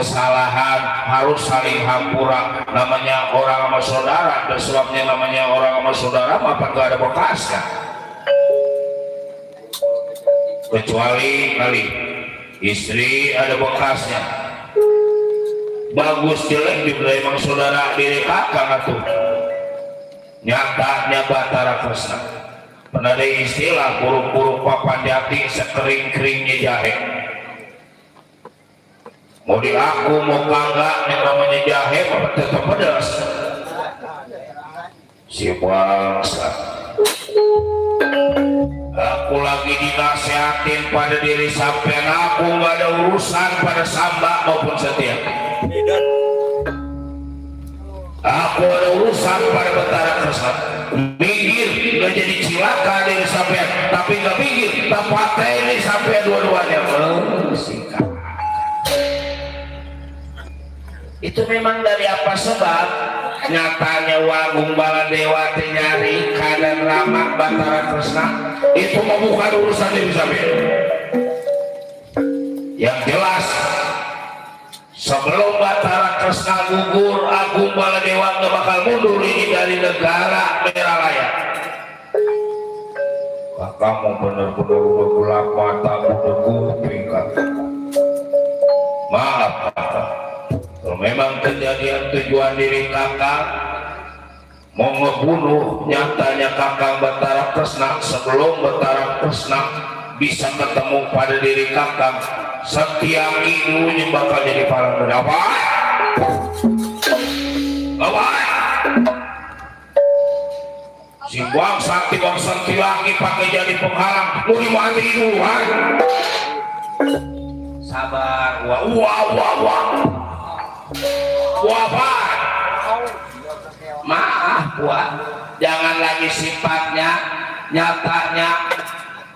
kesalahan harus saling hampura. Namanya orang sama saudara, dan sebabnya namanya orang sama saudara apa gak ada bekasnya, kecuali kali istri ada bekasnya. Bagus jelek juga emang saudara diri kakak atuh. Nyatanya Batara Kresna pernah ada istilah buruk-buruk papan jati sekering-keringnya jahe. Mau diaku mau kagak yang namanya jahe tetap pedas. Si bangsa, aku lagi dinasehatin pada diri sampean, aku gak ada urusan pada Samba maupun Setia. Aku ada urusan pada Batara Kresna. Minggir gak jadi cilaka dari sampean, tapi gak minggir tempat ini sampean dua-duanya. Itu memang dari apa sebab? Nyatanya Wagung Baladewa nyari keadaan ramah Batara Kresna itu mau bukan urusan diri sampean. Yang jelas sebelum Batara Kresna gugur, Agung Baladewa gak bakal mundur ini dari negara Meralaya. Kamu benar-benar udah gelap mata, udah kuping kakak. Maaf kakak, kalau memang kejadian tujuan diri kakak mau ngebunuh, nyatanya kakak Batara Kresna, sebelum Batara Kresna bisa ketemu pada diri kakak, setiap ilmunya bakal jadi palang benda. Apa? Apa? Si buang sakti lagi pakai jadi penghalang, mau dimati duluan. Sabar, wah. Apa? Maaf, wah. Jangan lagi sifatnya, nyatanya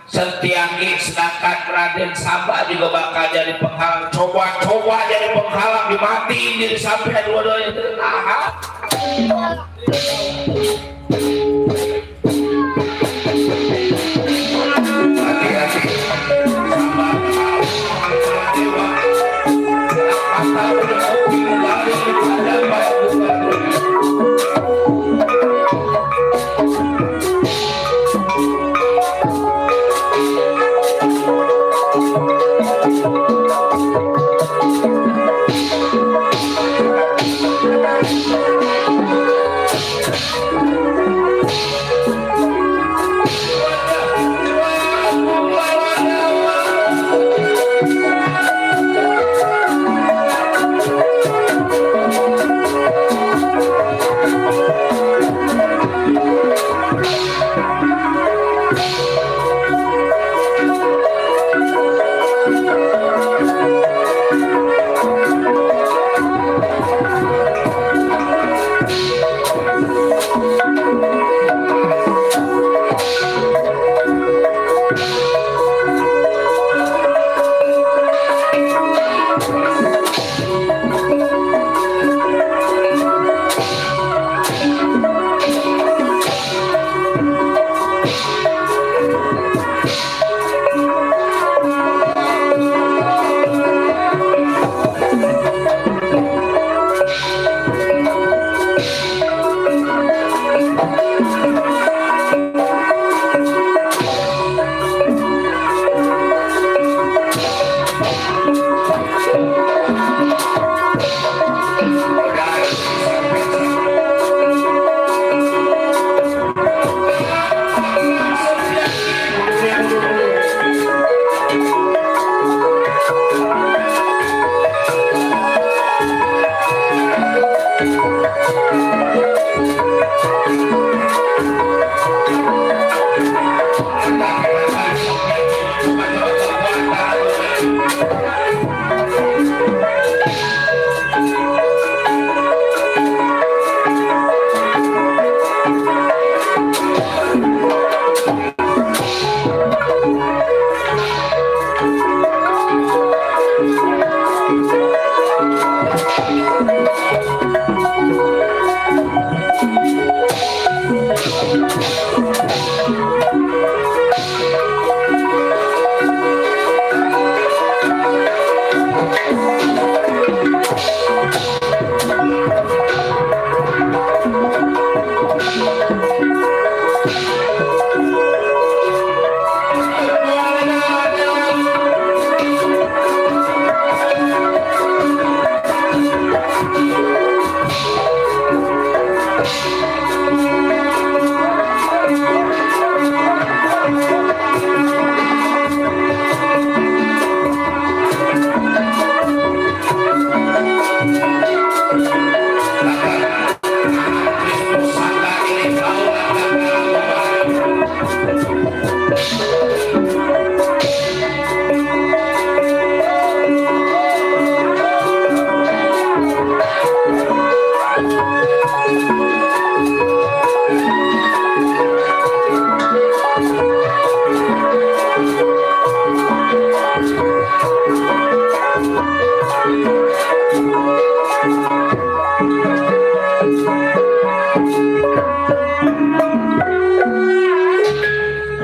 Setiaki, sedangkan Raden Samba juga bakal jadi penghalang. Coba jadi penghalang, dimatiin diri sampai dua-duanya. Hati-hati.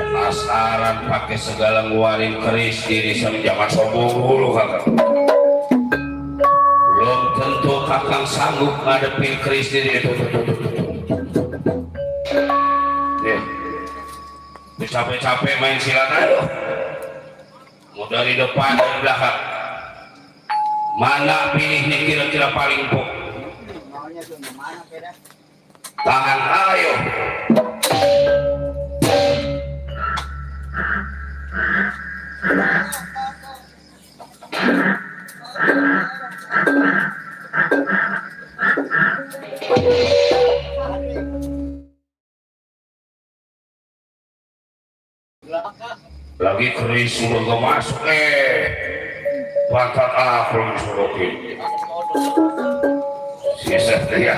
penasaran pakai segala nguarin keris diri sama jangan sombong dulu kakak. Belum tentu kakang sanggup ngadepin keris diri itu. Capek-capek main silat ayo. Mau dari depan dari belakang. Mana pilihnya kira-kira paling empuk? Tangan ayo. Lagi keris suruh gak masuk pantat aku disuruhin si Setia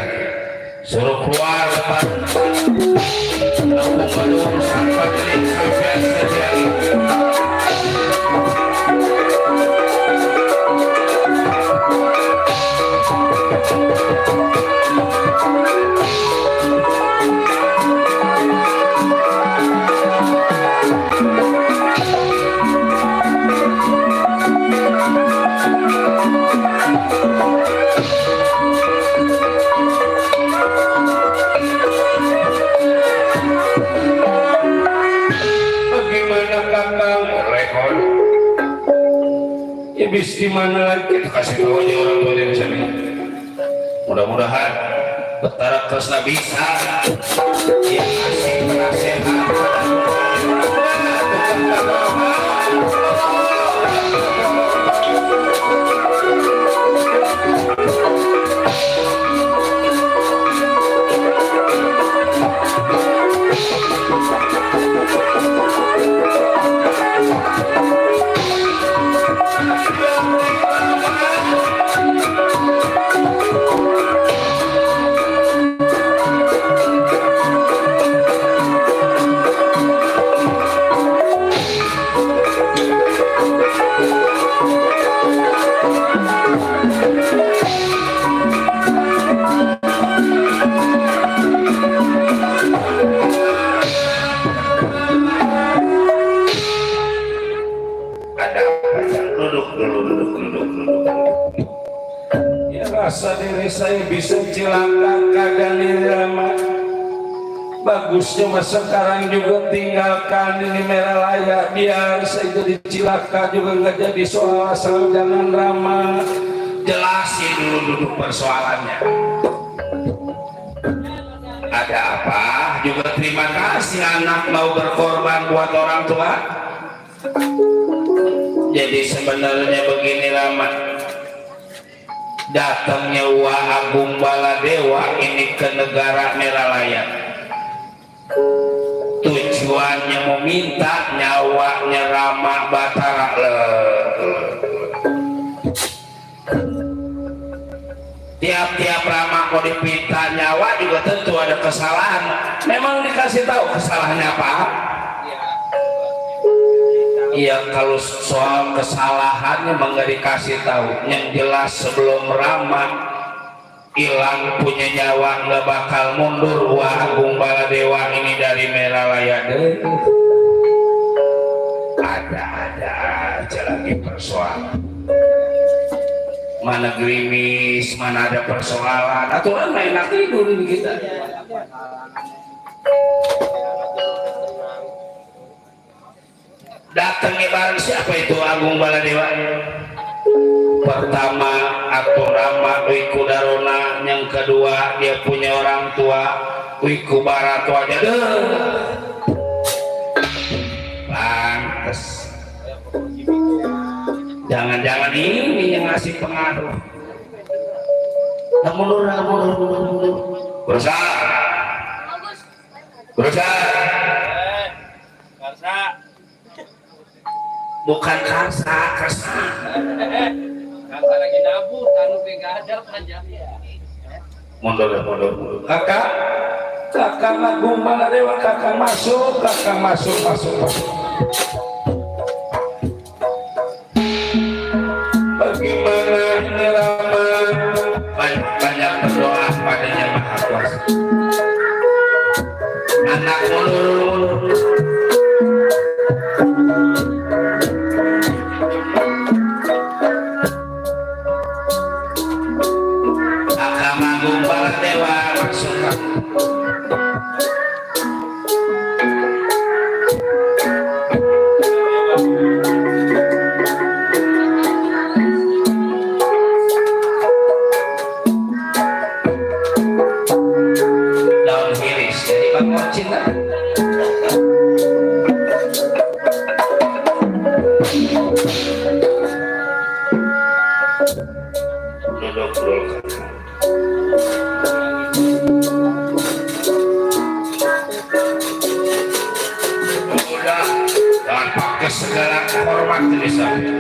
suruh keluar depan aku baru urusan pagi sampai Setia bis di mana lagi kita kasih tahu aja orang tua dari sini. Mudah-mudahan Betara Kresna bisa yang kasih penasehat. Rasa diri saya bisa cilaka kagak nirama. Bagusnya mas sekarang juga tinggalkan ini Meralaya. Biar saya jadi cilaka juga nggak jadi soal asal jangan ramah. Jelasin dulu persoalannya. Ada apa? Juga terima kasih anak mau berkorban buat orang tua. Jadi sebenarnya begini Rama. Datangnya Wah Agung Baladewa ini ke negara Meralaya tujuannya meminta nyawanya Rama Batara. Tiap-tiap Rama kok dipinta nyawa juga tentu ada kesalahan. Memang dikasih tahu kesalahannya apa? Iya, kalau soal kesalahannya memang nggak dikasih tahu. Yang jelas sebelum Rama hilang punya nyawa nggak bakal mundur Wah Agung Baladewa ini dari Meralaya. Ada aja lagi persoalan. Mana gerimis, mana ada persoalan. Aturan main tidur ini kita. Datangnya bareng siapa itu Agung Baladewa? Pertama atur Rama Wiku Darona, yang kedua dia punya orang tua Wiku Barato aja deh. Pantes. Jangan-jangan ini yang ngasih pengaruh. Mundur. Berusaha. Bukan Karsa. Karsa lagi nabur, tanu enggak ada panjangnya. Mundur. Kakak Agung Baladewa, kakak masuk. Bagaimana duduk dulu. Udah, dan pakai segala hormat ini saya.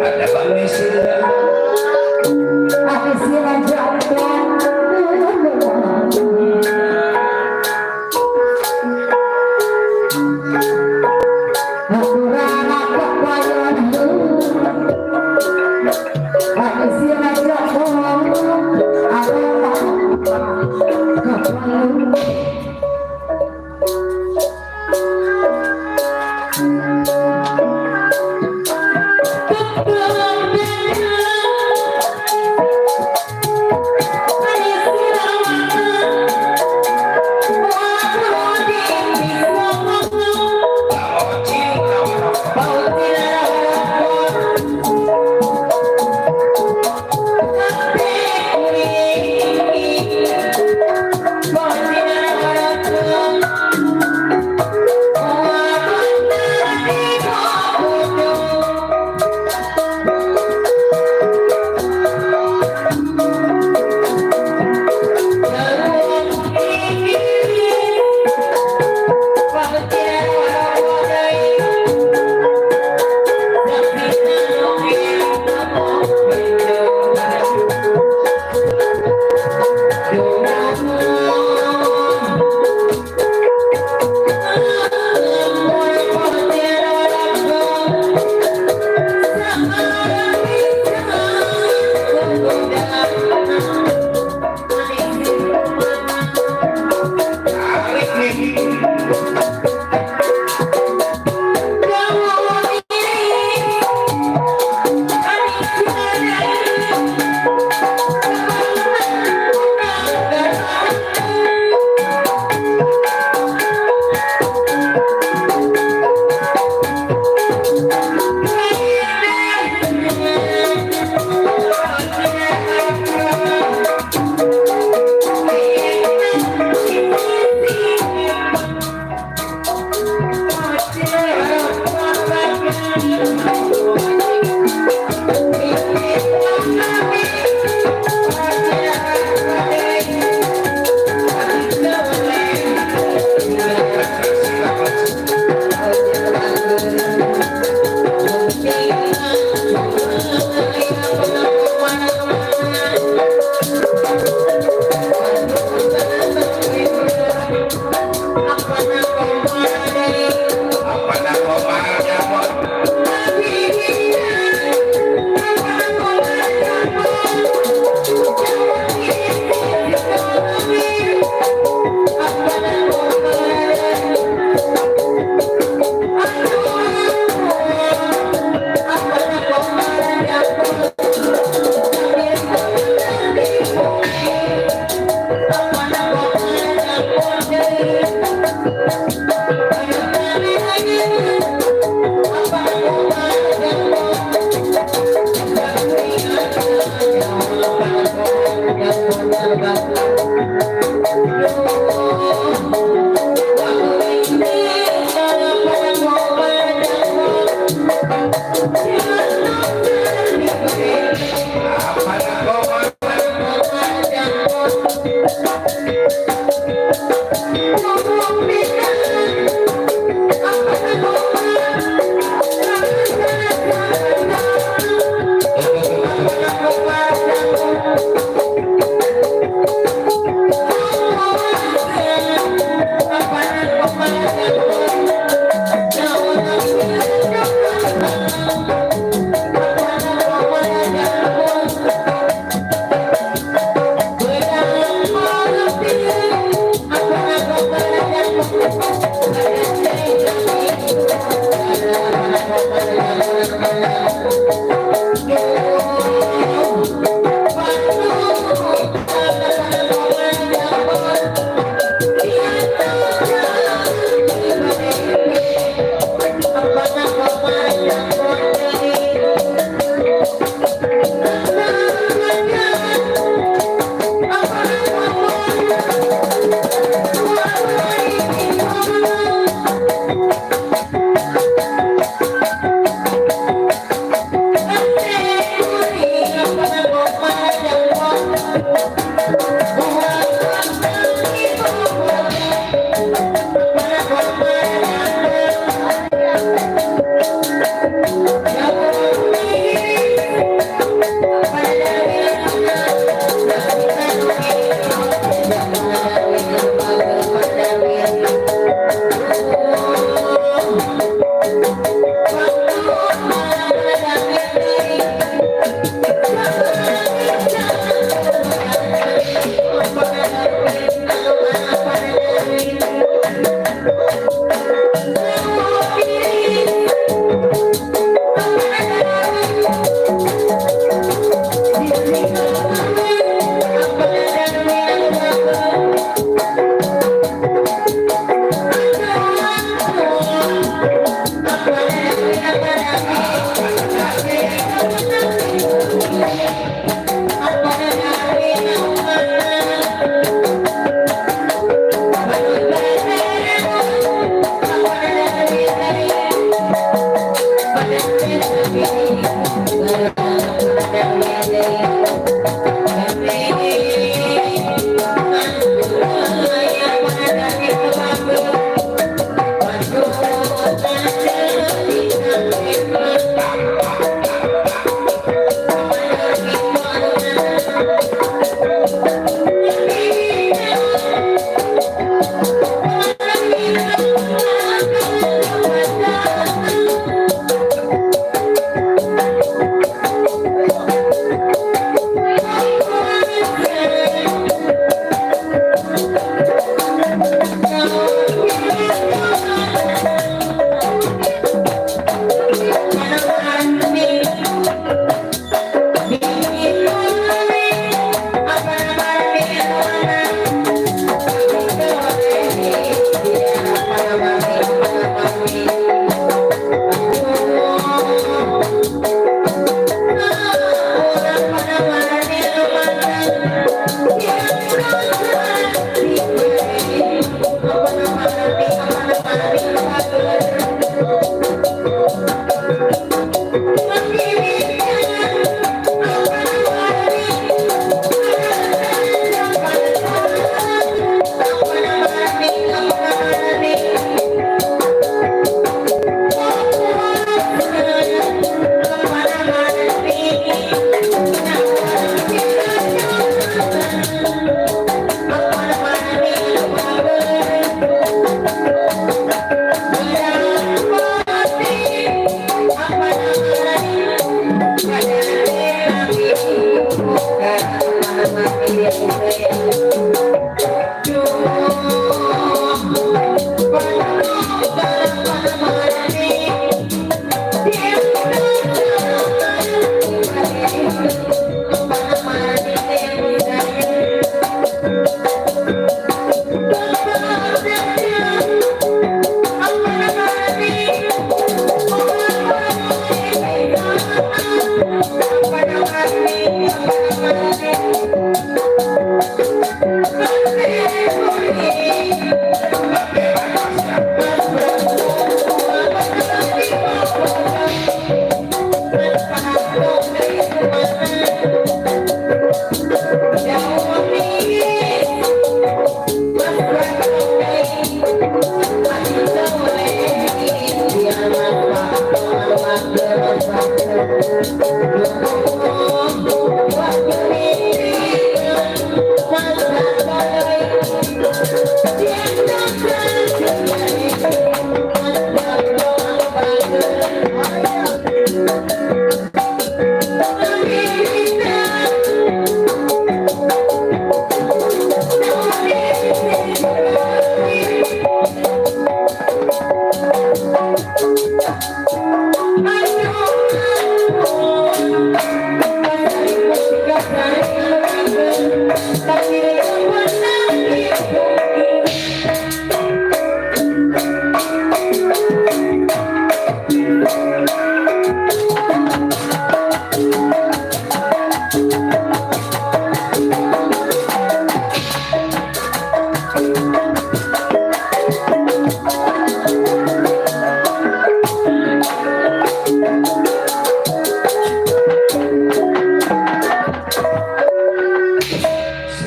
Ada balik sila. Aku sila jatuh. Aku rana kepayan. Aku sila jatuh. Aku kepayan.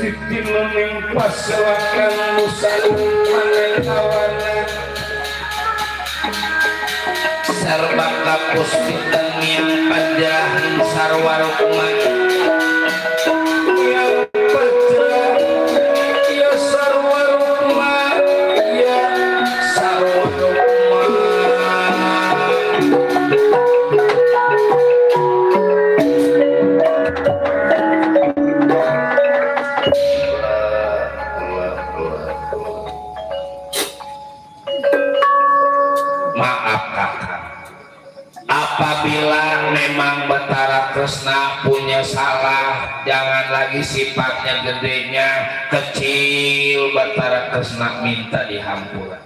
Siti menimpa selakan musalung manekawana sarba kapus pitang yang panjang sarwar umat yang panjang ya sarwar umat ya sarwar umat maaf kakak apabila memang Betara Kresna punya salah jangan lagi sifatnya gedenya kecil Betara Kresna minta dihampura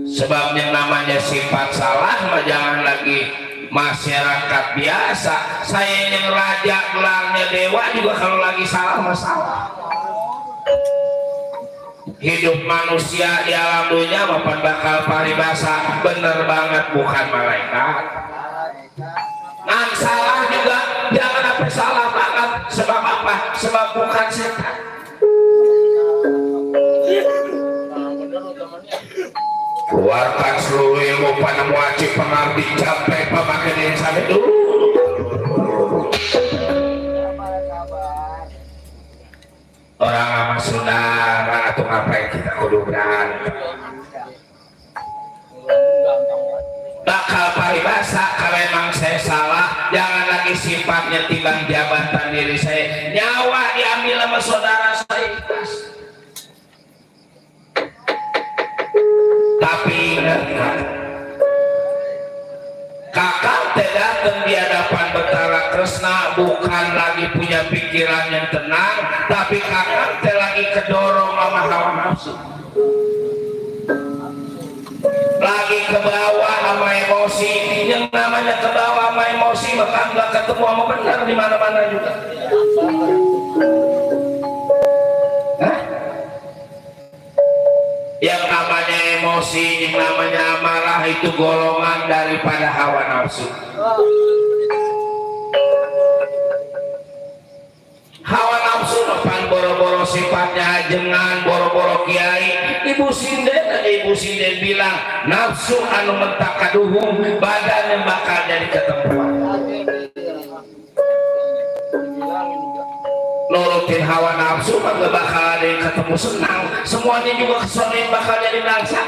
sebab yang namanya sifat salah mah jangan lagi masyarakat biasa saya yang raja gelarnya dewa juga kalau lagi salah masalah hidup manusia di alam dunia maupun bakal paribasa bener banget bukan malaikat nah salah juga jangan sampai salah banget sebab apa? Sebab bukan setan keluarkan seluruh ilmu pada wajib pengabdi capek pemakai diri sampai dulu orang sama saudara atau ngapain kita kudu berantem bakal paribasa kalau emang saya salah jangan lagi sifatnya timbang jabatan diri saya nyawa diambil sama saudara saya tapi ingat kakak datang di hadapan Betara Kresna bukan lagi punya pikiran yang tenang tapi kakak lagi kedorong sama hawa nafsu lagi ke bawah sama emosi yang namanya ke bawah sama emosi maka nggak ketemu sama benar di mana-mana juga yang namanya emosi yang namanya amarah itu golongan daripada hawa nafsu hawa nafsu depan boro-boro sifatnya ajengan boro-boro kiai ibu sinden bilang nafsu anu mentak kaduhung badan yang bakal jadi ketempuan nurutin hawa nafsu maka bakal ada yang ketemu senang semuanya juga kesonin bakal jadi bangsa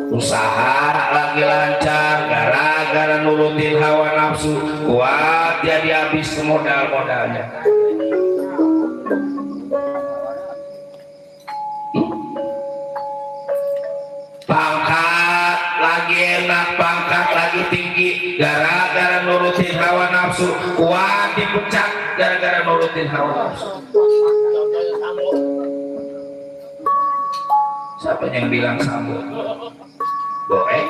usaha lagi lancar gara-gara nurutin hawa nafsu kuat jadi habis modal-modalnya pangkat lagi enak pangkat lagi tinggi gara-gara nurutin hawa nafsu kuat dipecat gara-gara nurutin hawa nafsu siapa yang bilang sambo boeng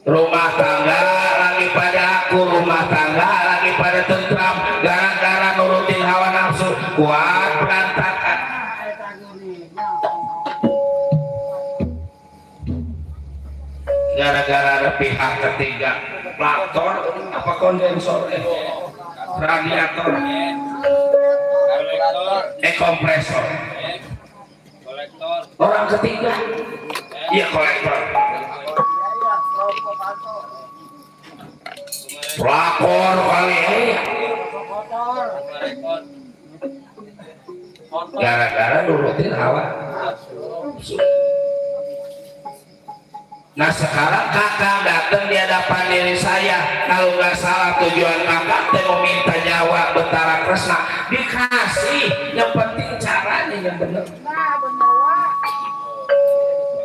rumah tangga lagi pada aku rumah tangga lagi pada tentram gara-gara nurutin hawa nafsu kuat berantakan gara-gara ada pihak ketiga pelakor apa kondensor radiator kompresor orang ketiga iya kolektor pelakor kali gara-gara nurutin hawa. Nah sekarang kakak datang di hadapan diri saya, kalau nggak salah tujuan kakak mau minta nyawa Betara Kresna, dikasih, yang penting caranya yang benar.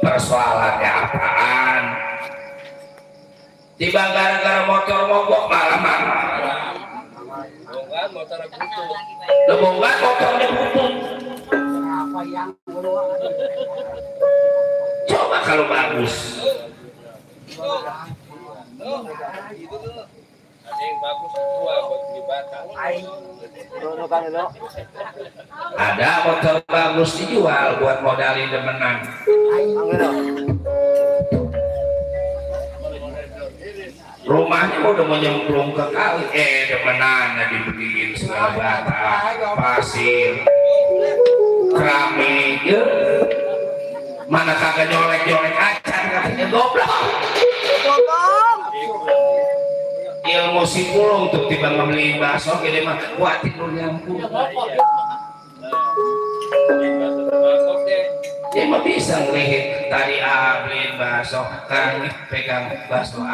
Persoalannya apaan? Tiba gara-gara motor mogok malam-malam. Lebongan motornya butut. Coba kalau bagus. Ada motor bagus dijual buat modalin demenan. rumahnya udah mau nyemplung ke kali, demenannya dibeliin segala bata, pasir, keramik, ya. Mana kagak nyolek-nyolek acan katanya goblok. Ilmu si pulung tuh tiba ngebeli bakso gini mah wah tidur nyampur. Dia mah bisa ngelihat tadi beliin bakso kan pegang bakso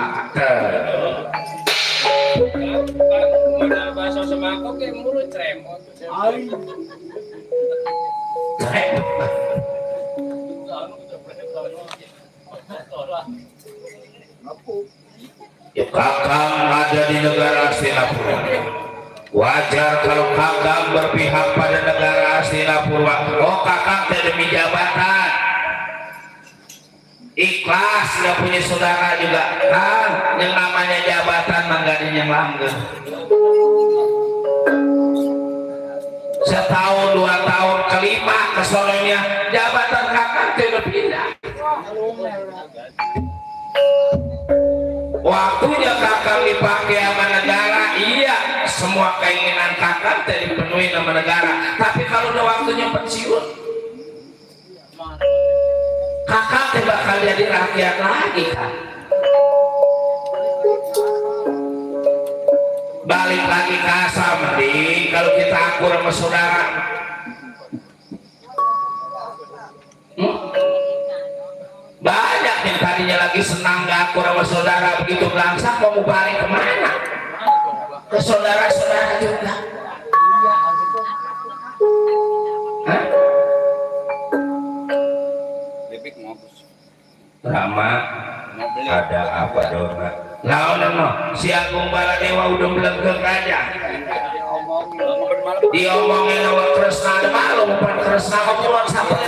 bakso semangkok yang mulut tremot. Ya Kakang ada di negara Singapura. Wajar kalau Kakang berpihak pada negara Singapura. Oh Kakang tidak demi jabatan, ikhlas nggak punya saudara juga kan. Yang namanya jabatan manggadin yang langgeng. Setahun 2 tahun kelima kesononya jabatan Kakang tidak pindah. Waktunya Kakang dipakai sama negara, iya, semua keinginan Kakang tidak dipenuhi sama negara. Tapi kalau udah waktunya pensiun, Kakang tidak bakal jadi rakyat lagi kan. Balik lagi ke asal, mending kalau kita akur sama saudara. Banyak yang tadinya lagi senang gak akur sama saudara, begitu belangsak mau balik kemana? Ke saudara-saudara juga. Hah? Rama ada apa dong? No. Si Agung Baladewa udah melengkeng aja. Diomongin sama Kresna ada malu, bukan Kresna kepulan sampai